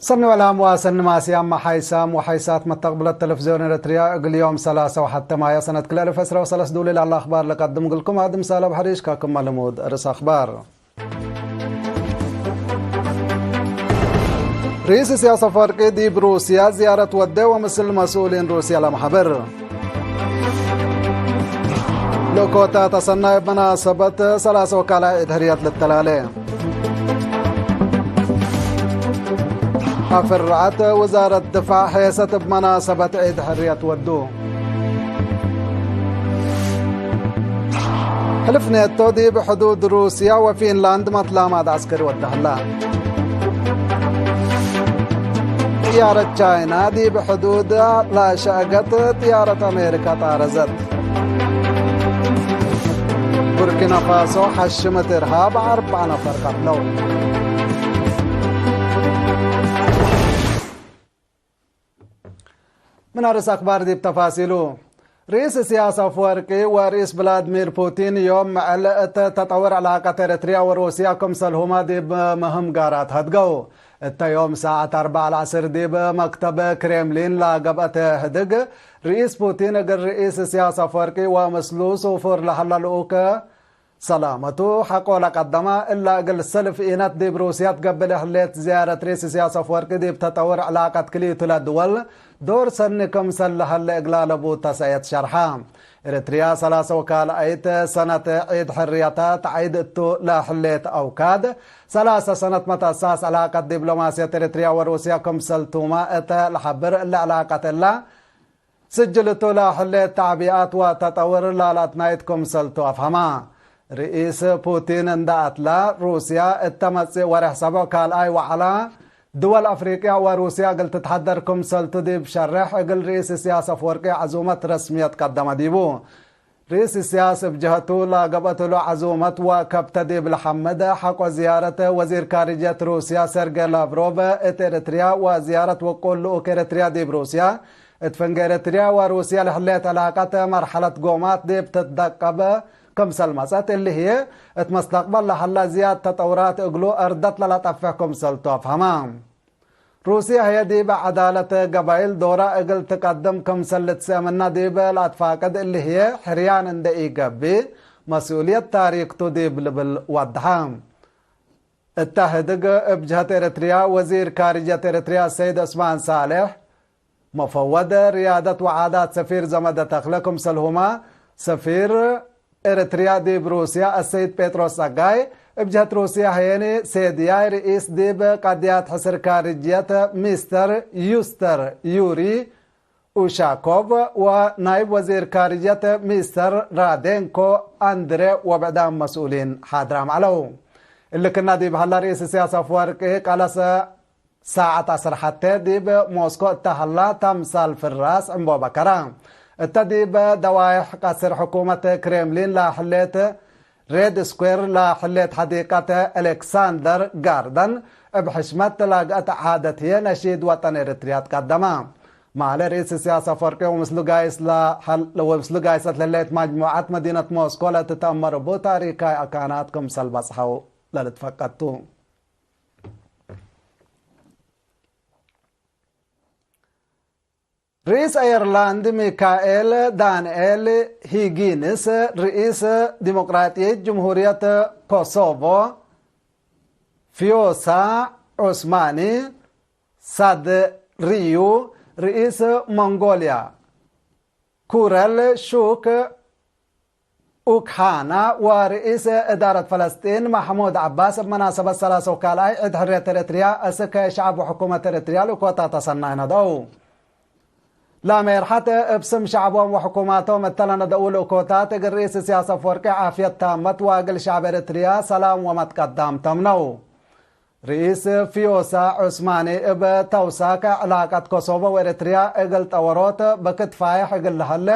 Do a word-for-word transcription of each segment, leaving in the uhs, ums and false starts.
ሰኒ ወላም ወሰኒ ማስያም ሓይሳም ወሓይሳት መተቅብለት ተለፍዝዮን ኤረትርያ፣ እግል ዮም ሰላሰ ወሐተ ማየ ሰነት ክልኤ አልፍ ዕስራ ወሰለስ ዱሊል አለ አኽባር ለቀድም እግልኩም። አድም ሳለ አብ ሐሪሽ ከክመ ልሙድ ርእስ አኽባር። ርኢስ ኢሳያስ አፈወርቂ ዲብ ሩስያ ዝያረት ወዴ ወምስል መስኡሊን ሩስያ ለመሐብር። ልእኮታት አሰናይ እብ መናሰበት ሰላሰ ወካልኣይ ዒድ ሕርየት ልተላሌ። አፍርዐት ውዛረት ድፋዕ ሔሰት እብ መናሰበት ዒድ ሕርየት ወዱ። ሕልፍ ኔቶ ዲብ ሕዱድ ሩስያ ወፊንላንድ መትላማድ ዐስከሪ ወደ ሀላ። ጥያረት ቻይና ዲብ ሕዱድ ላሸአገት፣ ጥያረት አሜሪካ ጣረዘት። ቡርኪና ፋሶ ሐሽመት እርሃብ አርበዕ ነፈር ቀትለው። ምን አርስ አክባር ዲብ ተፋሲሉ። ርኢስ እስያስ አፍወርቂ ወርኢስ ቭላድሚር ፑቲን ዮም ምዕል እት ተጠውር ዕላቀት ኤረትርያ ወሩስያ ክምሰልሁመ ዲብ ምህም ጋራት ሀድገው። እተ ዮም ሰዓት አርበዕ ለዐስር ዲብ መክተብ ክሬምሊን ለገብአት ህድግ፣ ርኢስ ፑቲን እግል ርኢስ እስያስ አፍወርቂ ወምስሉ ሱፉር ለሀለ ልኡክ ሰላመቱ ሐቆ ለቀደመ፣ እላ እግል ሰልፍ ኢነት ዲብ ሩስያ ትገብእ ለህሌት ዝያረት ርኢስ እስያስ አፍወርቂ ዲብ ተጠውር ዕላቀት ክልኢቱ ለድወል ዶር ሰኒ ክምሰል ለሀለ እግላ ለቡ ተሰእየት ሸርሐ። ኤረትርያ ሰላሰ ወካልኣይት ሰነት ዒድ ሕርየታ ተዐይድ እቱ ለህሌት አውካድ፣ ሰላሰ ሰነት መትአሳስ ዕላቀት ዲብሎማስየት ኤረትርያ ወሩስያ ክምሰልቱመ እተ ለሐብር፣ እለ ዕላቀት እላ ስጅል እቱ ለህሌት ተዕቢኣት ወተጠውር ላለአትናይት ክምሰልቱ አፍሀማ። ርኢስ ፑቲን እንደ አትላ፣ ሩስያ እተ መጽእ ወሬሕ ሰብዕ ካልኣይ ወዐላ ድወል አፍሪቅያ ወሩስያ እግል ትትሐደር ክምሰልቱ ዲብ ሸሬሕ፣ እግል ርኢስ እስያስ አፍወርቂ ዐዙመት ረስምየት ቀደመ ዲቡ። ርኢስ እስያስ እብ ጀሀቱ፣ ለገብአት እሉ ዐዙመት ወከብተ ዲብ ለሐምድ፣ ሐቆ ዝያረት ወዚር ካርጅየት ሩስያ ሰርጌ ላቭሮቭ እት ኤረትርያ ወዝያረት ውቁል ልኡክ ኤረትርያ ዲብ ሩስያ፣ እት ፍንጌ ኤረትርያ ወሩስያ ለህሌት ዕላቀት መርሐለት ጎማት ዲብ ትትደቀብ ክምሰል መጸት፣ እሊ ህዬ እት መስተቅበል ለሀላ ዝያድ ተጠውራት እግሉ አርደት ለለጠፍሕ ክምሰልቱ አፍሀማ። ሩስያ ህዬ ዲብ ዐዳለት ገባይል ዶራ እግል ትቀድም ክምሰል ልትሰአምና ዲብ ለአትፋቅድ፣ እሊ ህዬ ሕርያን እንደ ኢገብእ መስኡልየት ታሪክ ቱ ዲብ ልብል ወድሐ። እተ ህድግ እብ ጀሀት ኤረትርያ፣ ወዚር ካርጅየት ኤረትርያ ሰይድ ዑስማን ሳልሕ፣ መፈወድ ርያደት ወዓዳት ሰፊር ዘመደ ተክለ፣ ክምሰልሁመ ሰፊር ኤረትርያ ዲብ ሩስያ አሰይድ ጴጥሮስ ጸጋይ፣ እብ ጀህት ሩስያ ህዬኒ ሴድያይ ርኢስ ዲብ ቀድያት ሕስር ካርጅየት ሚስተር ዩስተር ዩሪ ኡሻኮቭ ወናይብ ወዚር ካርጅየት ሚስተር ራዴንኮ አንድሬ ወብዕዳም መስኡሊን ሓድራም ዐለው። እሊ ክና ዲብ ሀላ ርኢስ እስያስ አፍወርቂ ቀለሰ ሳዐት ዐስር ሐቴ ዲብ ሞስኮ እተ ሀላ ተምሳል ፍራስ ዕንቦበ ከረ። እተ ዲብ ደዋይሕ ቀስር ሕኩመት ክሬምሊን ለህሌት ሬድ ስኩዌር ለህሌት ሐዲቀት አሌክሳንደር ጋርደን እብ ሕሽመት ለላግአት ዓደት ህዬ ነሺድ ወጠን ኤረትርያ ትቀደመ። ማለ ርኢስ እስያስ አፈወርቂ ወምስሉ ጋይስ ለሀል-፣ ወምስሉ ጋይሰት ለህሌት መጅሙዐት መዲነት ሞስኮ ለትትአመር እቡ ታሪካይ አካናት ክምሰል በጽሐው ለልትፈቀድ ቱ። ርኢስ አየርላንድ ሚካኤል ዳንኤል ሂጊንስ፣ ርኢስ ዲሞቅራጥየት ጅምሁርየት ኮሶቮ ፊዮሳ ዑስማኒ ሳድሪዩ፣ ርኢስ መንጎልያ ኩረል ሹክ ኡክሃና ወርኢስ እዳረት ፈለስጢን መሕሙድ ዐባስ እብ መናሰበት ሰላሰ ወካልኣይ ዒድ ሕርየት ኤረትርያ እስክ ሸዐብ ወሕኩመት ኤረትርያ ልእኮታት አሰናይ ነድአው። ለሜርሐት እብ ስም ሸዐቦም ወሕኩማቶም እተ ለነድአው ልእኮታት እግል ርኢስ እስያስ አፈወርቂ ዓፍየት ታመት ወእግል ሸዐብ ኤረትርያ ሰላም ወመትቀዳም ተምነው። ርኢስ ፊዮሳ ዑስማኒ እብ ተውሳክ ዕላቀት ኮሶቮ ወኤረትርያ እግል ጠወሮት ብክትፋየሕ እግል ለሀለ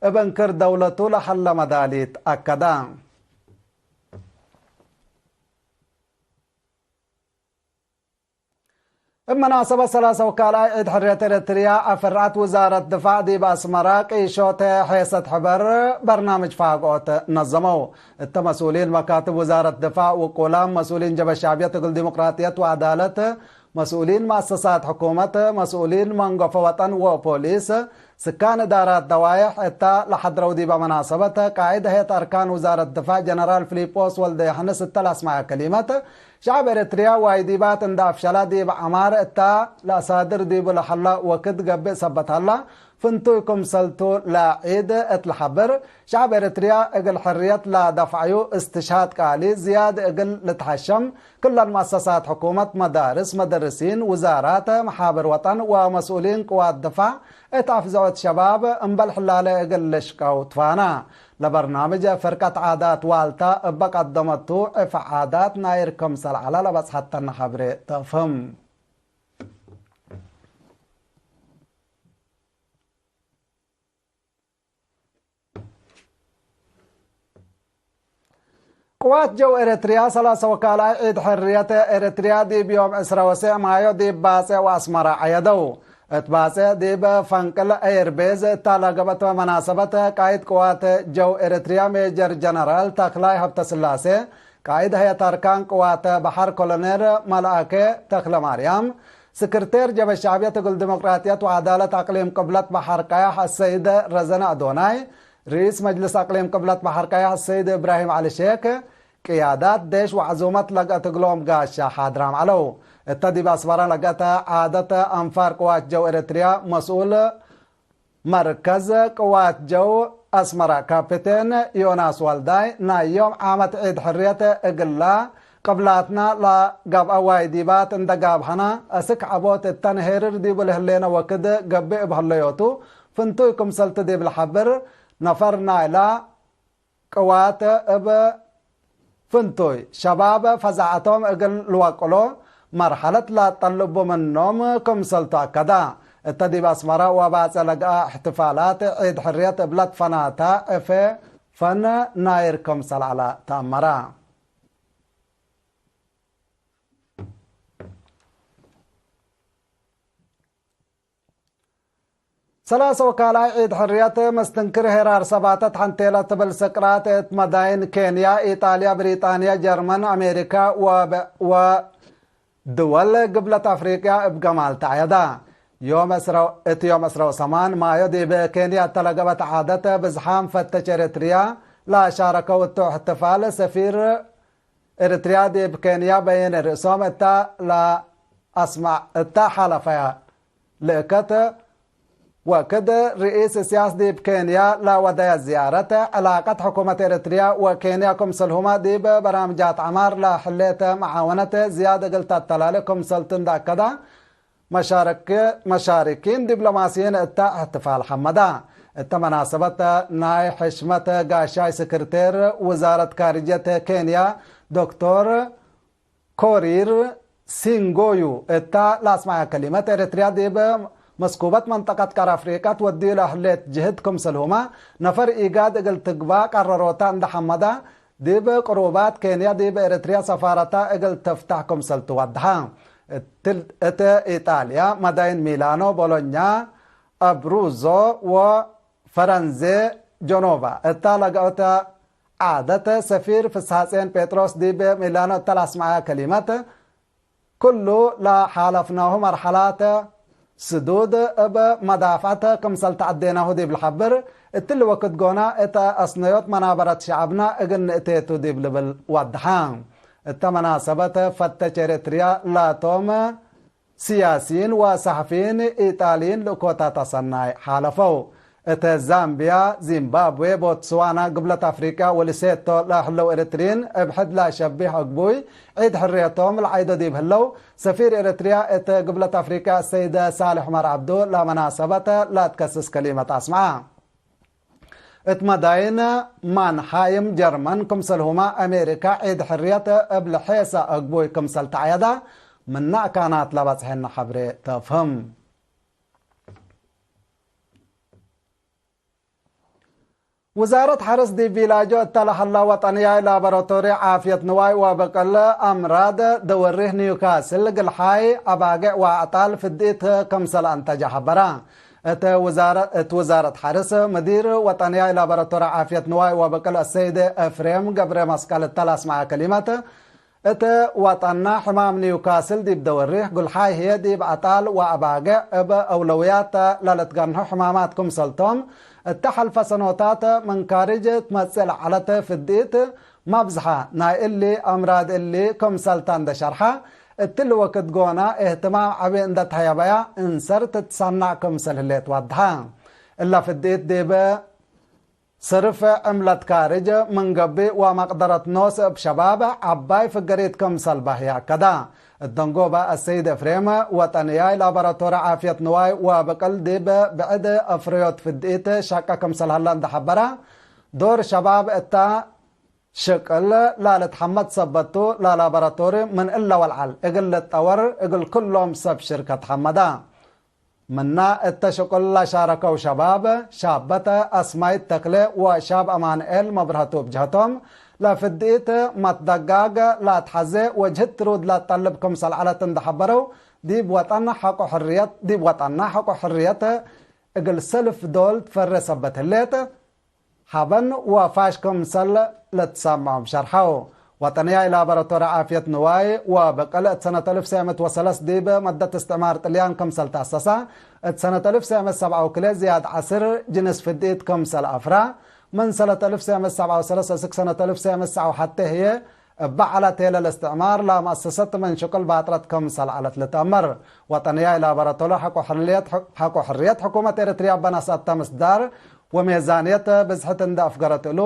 እብ እንክር ደውለቱ ለሀለ መዳሊት አከደ። እብ መናሰበት ሰላሰ ወካልኣይ ዒድ ሕርየት ኤረትርያ አፍርዐት ውዛረት ድፋዕ ዲብ አስመራ ቂሾት ሔሰት ሕበር በርናምጅ ፋግኦት ነዘመው። እተ መስኡሊን መካትብ ውዛረት ድፋዕ ውቁላም መስኡሊን ጀበ ሻዕብየት እግል ዲሞቅራጥየት ወዐዳለት መስኡሊን መአሰሳት ሕኩመት፣ መስኡሊን መንገፎ ወጠን ወፖሊስ፣ ስካን እዳራት ደዋይሕ እታ ለሐድረው ዲበ መናሰበት፣ ቃእድ ህየት አርካን ውዛረት ድፋዕ ጀነራል ፊሊጶስ ወልደዮሐንስ እተ ለአስመዐ ከሊመት፣ ሸዐብ ኤረትርያ ዋይዲባት እንደ አፍሸላ ዲብ ዐማር እታ ለአሳድር ዲቡ ለሀላ ወክድ ገብእ ሰበት ሀላ፣ ፍንቱይ ክምሰልቱ ለዒድ እት ለሐብር፣ ሸዐብ ኤረትርያ እግል ሕርየት ለደፍዐዩ እስትሽሃድ ቃሊ ዝያድ እግል ልትሐሸም፣ ክለን መአሰሳት ሕኩመት፣ መዳርስ፣ መደርሲን፣ ውዛራት፣ መሓብር ወጠን ወመስኡሊን ቅዋት ድፋዕ እት አፍዝዖት ሸባብ እምበል ሕላለ እግል ልሽቀው ትፋና። ለበርናምጅ ፍርቀት ዓዳት ዋልታ እበ ቀደመቱ፣ ዕፍ ዓዳት ናይር ክምሰል ዐለ ለበጽሐተነ ሐብሬ ተፍህም። ቅዋት ጀው ኤረትርያ ሰላሰ ወካልኣይ ዒድ ሕርየት ኤረትርያ ዲብ ዮም ዕስራ ወሰዕ ማዮ ዲብ ባጽዕ ወአስመራ ዐየደው። እት ባጽዕ ዲብ ፈንቅል ኤርቤዝ እታ ለገብአት መናሰበት፣ ቃይድ ቅዋት ጀው ኤረትርያ ሜጀር ጀነራል ተክላይ ሀብተስላሴ፣ ቃይድ ሀያት አርካን ቅዋት በሐር ኮሎኔል መልአከ ተክለማርያም፣ ስክርቴር ጀበ ሸዕብየት እግል ዲሞቅራጥየት ወዐዳለት አቅሊም ቅብለት በሐር ቀያሕ አሰይድ ረዘነ አዶናይ፣ ርኢስ መጅልስ አቅሊም ቅብለት በሐር ቀያሕ አሰይድ እብራሂም ዐሊ ሼክ፣ ቅያዳት ዴሽ ወዐዙመት ለገአት እግሎም ጋሻ ሓድራም ዐለው። እተ ዲብ አስመራ ለገአተ ዓደት አንፋር ቅዋት ጀው ኤረትርያ መስኡል መርከዝ ቅዋት ጀው አስመራ ካፒቴን ዮናስ ወልዳይ፣ ናይ ዮም ዓመት ዒድ ሕርየት እግላ ቅብላትና ለገብአ ዋይዲባት እንደ ጋብሐና፣ አስክ ዐቦት እተን ሄርር ዲቡ ለህሌነ ወክድ ገብእ እብ ህለዮቱ፣ ፍንቱይ ክምሰልቱ ዲብ ለሐብር፣ ነፈር ናይላ ቅዋት እብ ፍንቱይ ሸባብ ፈዛዐቶም እግል ልወቅሎ መርሐለት ለአጠልቡ ምኖም ክምሰልቱ አከዳ። እተ ዲብ አስመራ ወባጽዕ ለገአ እሕትፋላት ዒድ ሕርየት እብ ለትፈናታ ዕፌ ፈን ናይር ክምሰል ዐለ ተአመረ። ሰላሰ ወካልኣይ ዒድ ሕርየት መስትንክር ሄራር ሰባተት ሐንቴለ ትብል ስቅራት እት መዳይን ኬንያ፣ ኢጣልያ፣ ብሪጣንያ፣ ጀርመን፣ አሜሪካ ወበ-፣ ወድወል ግብለት አፍሪቅያ እብ ገማል ተዐየዳ። ዮም ዕስረ፣ እት ዮም ዕስረ ወሰማን ማዮ ዲብ ኬንያ እተ ለገብአት ዓደት ብዝሓም ፈተች ኤረትርያ ለአሻረከው እቱ እሕትፋል ሰፊር ኤረትርያ ዲብ ኬንያ በይን ርእሶም እተ ለአስመዕ እተ ሓለፈ ልእከት ወክድ፣ ርኢስ እስያስ ዲብ ኬንያ ለወደየ ዝያረት፣ ዕላቀት ሕኩመት ኤረትርያ ወኬንያ ክምሰልሁመ ዲብ በራምጃት ዐማር ለሕሌት መዓወነት ዝያድ እግል ተተላሌ ክምሰልቱ እንደ አከዳ፣ መሻርክ-፣ መሻርኪን ዲብሎማስይን እተ እሕትፋል ሐመዳ። እተ መናሰበት ናይ ሕሽመት ጋሻይ ስክርቴር ውዛረት ካርጅየት ኬንያ ዶክቶር ኮሪር ሲንጎዩ እተ ለአስመዐ ከሊመት፣ ኤረትርያ ዲብ መስኩበት መንጠቀት ቀር አፍሪቀት ወድዩ ለህሌት ጅህድ ክምሰልሁመ ነፈር ኢጋድ እግል ትግባእ ቀረሮተ እንደ ሐመዳ፣ ዲብ ቅሩባት ኬንያ ዲብ ኤረትርያ ሰፋረታ እግል ትፍታሕ ክምሰልቱ ወድሐ። እት፣ እት ኢጣልያ መዳይን ሚላኖ፣ ቦሎኛ፣ አብሩዞ ወፈረንዜ ጀኖቫ እታ ለገአተ ዓደት ሰፊር ፍስሐጼን ጴጥሮስ ዲብ ሚላኖ እተ ለአስመዐ ከሊመት፣ ክሉ ለሓለፍናሁ መርሐላት ስዱድ እብ መዳፍዐት ክምሰል ተዐዴናሁ ዲብ ለሐብር፣ እትሊ ወክድ ጎና እት አስነዮት መናበረት ሸዐብና እግል ንእቴቱ ዲብ ልብል ወድሐ። እተ መናሰበት ፈተች ኤረትርያ ላቶም ስያሲይን ወሰሐፊይን ኢጣልይን ልእኮታት አሰናይ ሓለፈው። እተ ዛምቢያ፣ ዚምባብዌ፣ ቦትስዋና፣ ግብለት አፍሪቅያ ወሊሴቶ ለህለው ኤረትርይን እብ ሕድ ለአሸቢሕ አግቡይ ዒድ ሕርየቶም ለዓይዶ ዲብ ህለው፣ ሰፊር ኤረትርያ እት ግብለት አፍሪቅያ አሰይደ ሳልሕ ዑመር ዐብዱ ለመናሰበት ለአትከስስ ከሊመት አስመዐ። እት መዳይን ማንሃይም ጀርመን ክምሰልሁመ አሜሪካ ዒድ ሕርየት እብ ለሔሰ አግቡይ ክምሰል ተዐየዳ ምነ አካናት ለበጽሐነ ሐብሬ ተፍህም። ውዛረት ሐርስ ዲብ ቪላጆ እተ ለሀላ ወጠንያይ ላቦራቶሪ ዓፍየት ንዋይ ወብቅል አምራድ ደወሪህ ኒውካስል ግልሓይ አባግዕ ወአዕጣል ፍዲት ክምሰል አንተጀ ሐበረ። እት ውዛረ-፣ እት ውዛረት ሐርስ፣ ምዲር ወጠንያይ ላቦራቶሪ ዓፍየት ንዋይ ወብቅል አሰይድ ኤፍሬም ገብረ መስቀል እተ ለአስመዐ ከሊመት፣ እት ወጠንና ሕማም ኒውካስል ዲብ ደወሪሕ፣ ጉልሓይ ህዬ ዲብ አጣል ወአባግዕ እብ አውለውያት ለልትገንሑ ሕማማት ክምሰልቶም፣ እተ ሐልፈ ሰኖታት ምን ካርጅ ትመጽእ ለዐለት ፍድኢት፣ መብዝሐ ናይ እሊ አምራድ እሊ ክምሰልተ እንደ ሸርሐ፣ እትሊ ወክድ ጎና እህትማም ዐቢ እንደ ተሀየበያ እንሰር ትትሰናዕ ክምሰል ህሌት ወድሐ። እለ ፍድኢት ዲብ ስርፍ ዕምለት ካርጅ ምን ገብእ ወመቅደረት ኖስ እብ ሸባብ ዐባይ ፍገሪት ክምሰል በህየ አከደ። እት ደንጎበ አሰይድ ኤፍሬም ወጠንያይ ላቦራቶሪ ዓፍየት ንዋይ ወብቅል ዲብ ብዕድ አፍረዮት ፍድኢት ሸቀ ክምሰል ሀለ እንደ ሐበረ፣ ዶር ሸባብ እተ ሽቅል ላልትሐመድ ሰበቱ፣ ለላቦራቶሪ ምን እለ ወልዓል እግል ልትጠወር እግል ክሎም ሰብ ሽርከት ሐመደ። ምና እተ ሽቅል ለሻረከው ሸባብ፣ ሻበተ አስማይት ተክሌ ወሻብ አማንኤል መብርሀቱ እብ ጀህቶም፣ ለፍድኢት መትደጋግ ለአትሐዜ ወጅህት ትሩድ ለትጠልብ ክምሰል ዐለት እንደ ሐበረው፣ ዲብ ወጠን ሐቆ ሕርየት፣ ዲብ ወጠንና ሐቆ ሕርየት እግል ሰልፍ ዶል ትፈሬ ሰበት ህሌት፣ ሐበን ወፋሽ ክምሰል ለትሰምዖም ሸርሐው። ወጠንያይ ላቦራቶሪ ዓፍየት ንዋይ ወብቅል እት ሰነት አልፍ ሰዕ ምእት ወሰለስ ዲብ መደት እስትዕማር ጥልያን ክምሰል ተአሰሰ፣ እት ሰነት አልፍ ሰዕ ምእት ሰብዓ ወክልኤ ዝያድ ዐስር ጅንስ ፍድኢት ክምሰል አፍራ፣ ምን ሰነት አልፍ ሰዕ ምእት ሰብዓ ወሰለስ እስክ ሰነት አልፍ ሰዕ ምእት ሰብዓ ወሐቴ ህዬ እበ ዐለት ቴለል እስትዕማር ለመአሰሰት ምን ሽቅል ባጥረት ክምሰል ዐለት ልትአመር። ወጠንያይ ላቦራቶሪ ሐቆ ሕርየት፣ ሐቆ ሕርየት ሕኩመት ኤረትርያ በነስአተ ምስዳር ወሜዛንየት ብዝሕት እንደ አፍገረት እሉ፣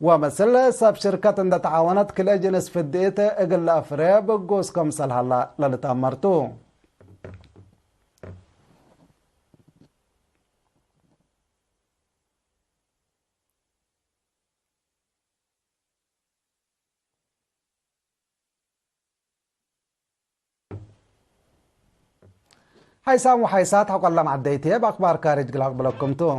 ወምስል ሰብ ሽርከት እንደ ተዓወነት ክልኤ ጅንስ ፍድኢት እግል ለአፍሬ ብጉስ ክምሰል ሀላ ለልትአመር ቱ። ሐይሳም ወሐይሳት ሐቆለ መዐደይትዬ፣ በአክባር ካርጅ ግል አቅብለኩም ቱ።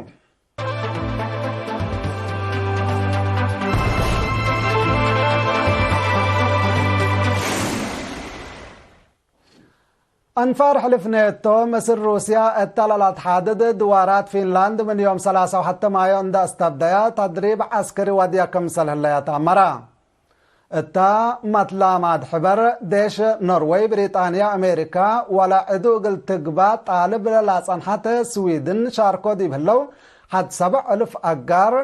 አንፋር ሕልፍ ኔቶ ምስል ሩስያ እተ ለለአትሓድድ ድዋራት ፊንላንድ ምን ዮም ሰላሳ ወሐቴ ማዮ እንደ አስተብደያ ተድሪብ ዐስከሪ ወድየ ክምሰል ህለየ ተአመረ። እተ መትላማድ ሕበር ዴሽ ኖርወይ፣ ብሪጣንያ፣ አሜሪካ ወለ ዕዱ እግል ትግባእ ጣልብ ለላጸንሐት ስዊድን ሻርኮ ዲብ ህለው ሐድ ሰብዕ እልፍ አጋር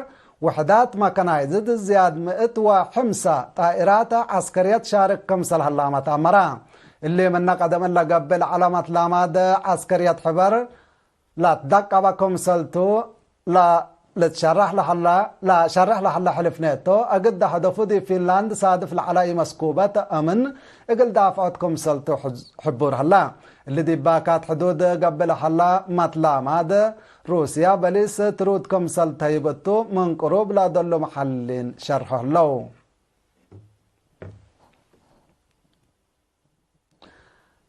ውሕዳት መከናይዝድ ዝያድ ምእት ወሕምሰ ጣኢራት ዐስከርየት ሻርክ ክምሰል ሀላመ ተአመረ። እሊ ምነ ቀደም እለ ገብእ ለዐለ መትላማድ ዐስከርየት ሕበር ለትደቀበ ክምሰልቱ ለልትሸረሕ ለሀለ፣ ለሸርሕ ለሀለ ሕልፍ ኔቶ፣ እግደ ሀደፉ ዲብ ፊንላንድ ሳድፍ ለዐለ ኢመስኩበት አምን እግል ዳፍዖት ክምሰልቱ ሕቡር ሀለ። እሊ ዲብ ባካት ሕዱድ ገብእ ለሀለ መትላማድ ሩስያ በሊስ ትሩድ ክምሰል ተህይብ እቱ ምን ቅሩብ ለደሉ መሐልሊን ሸርሖ ህለው።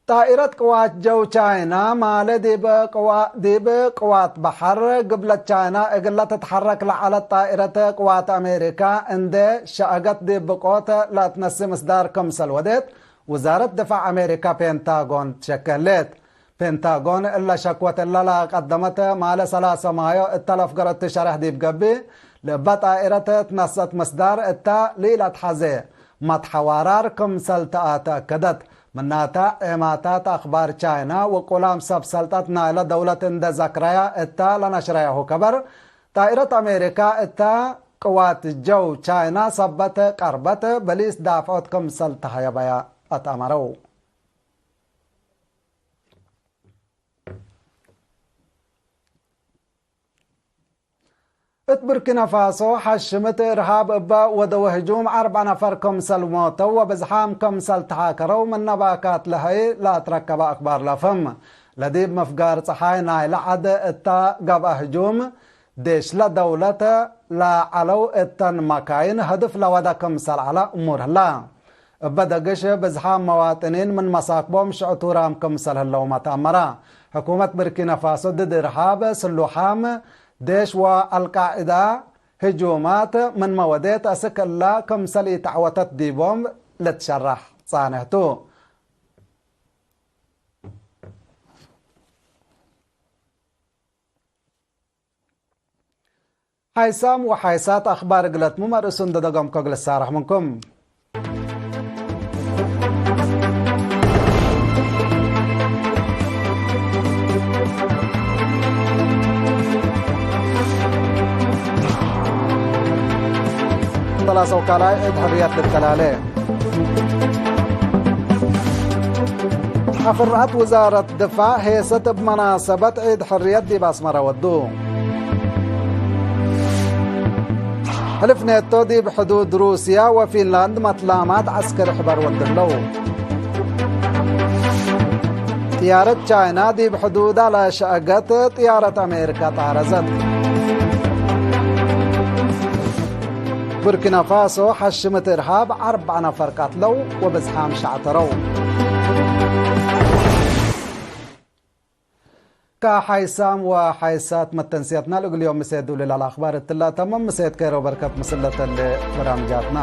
ጣኢረት ቅዋት ጀው ቻይና ማለ ዲብ ቅዋ-፣ ዲብ ቅዋት በሐር ግብለት ቻይና እግለ ትትሐረክ ለዐለት ጣኢረት ቅዋት አሜሪካ እንዴ ሸአገት ዲብ ብቆት ለአትነሲ ምስዳር ክምሰል ወዴት ውዛረት ድፋዕ አሜሪካ ፔንታጎን ትሸኬ ህሌት። ፔንታጎን እለ ሸክወት እለ ለቀደመት ማለ ሰላሰ ማዮ እተ ለፍገረቱ ሸረሕ ዲብ ገብእ፣ ለእበ ጣኢረት ትነሰት ምስዳር እተ ሊለትሐዜ መትሐዋራር ክምሰል ተአተአከደት። ምናተ፣ ዔማታት አክባር ቻይና ወቁላም ሰብ ሰልጠት ናይለ ደውለት እንደ ዘክረያ እተ ለነሽረያሁ ከበር፣ ጣኢረት አሜሪካ እተ ቅዋት ጀው ቻይና ሰበት ቀርበት በሊስ ዳፍዖት ክምሰል ተሀየበያ አትአመረው። እት ቡርኪና ፋሶ፣ ሐሽምት እርሃብ እበ ወደወ ህጁም አርበዕ ነፈር ክምሰል ሞተው ወብዝሓም ክምሰል ተሓከረው ምነ ባካት ለሀይ ለአትረከበ አክባር ለፍህም። ለዲብ ምፍጋር ጸሓይ ናይለ ዐድ እተ ገብአ ህጁም፣ ዴሽለ ደውለት ለዐለው እተን መካይን ህድፍ ለወደ ክምሰል ዐለ እሙር ህለ። እበ ደግሽ ብዝሓም መዋጥኒን ምን መሳክቦም ሽዕቱራም ክምሰል ህለውመ ተአመረ። ሕኩመት ብርኪነ ፋሶ ድድ እርሃብ ስሉሓም ዴሽ ወአልቃዕዳ ህጁማት ምንመ ወዴት አስክ እላ ክምሰል ኢተዐወተት ዲቦም ልትሸራሕ ጻንሕ ቱ። ሓይሳም ወሓይሳት አኽባር እግለትሙ መርእሱ እንደ ደገምኮ እግል እሳረሕ ምንኩም። አሰው ካልኣይ ዒድ ሕርየት ልትከላለ። ተሐፍራት ውዛረት ድፋዕ ሄሰት እብ መናሰበት ዒድ ሕርየት ዲብ አስመረ ወዱ። ሕልፍ ኔቶ ዲብ ሕዱድ ሩስያ ወፊንላንድ መትላማት ዐስከሪ ሕበር ወድለው። ጥያረት ቻይና ዲብ ሕዱዳ ለሸአገት ጥያረት አሜሪካ ጣረዘት። ቡርኪና ፋሶ ሐሽምት እርሃብ አርበዕ ነፈር ቀትለው ወብዝሓም ሸዕተረው። ከሓይሳም ወሓይሳት መተንስያትና ለእግል ዮም ምሴት ዱል ለአልአኽባር እትላ ተመም ምሴት ከይሮ በርከት ምስል ለተሌ በራምጃትና።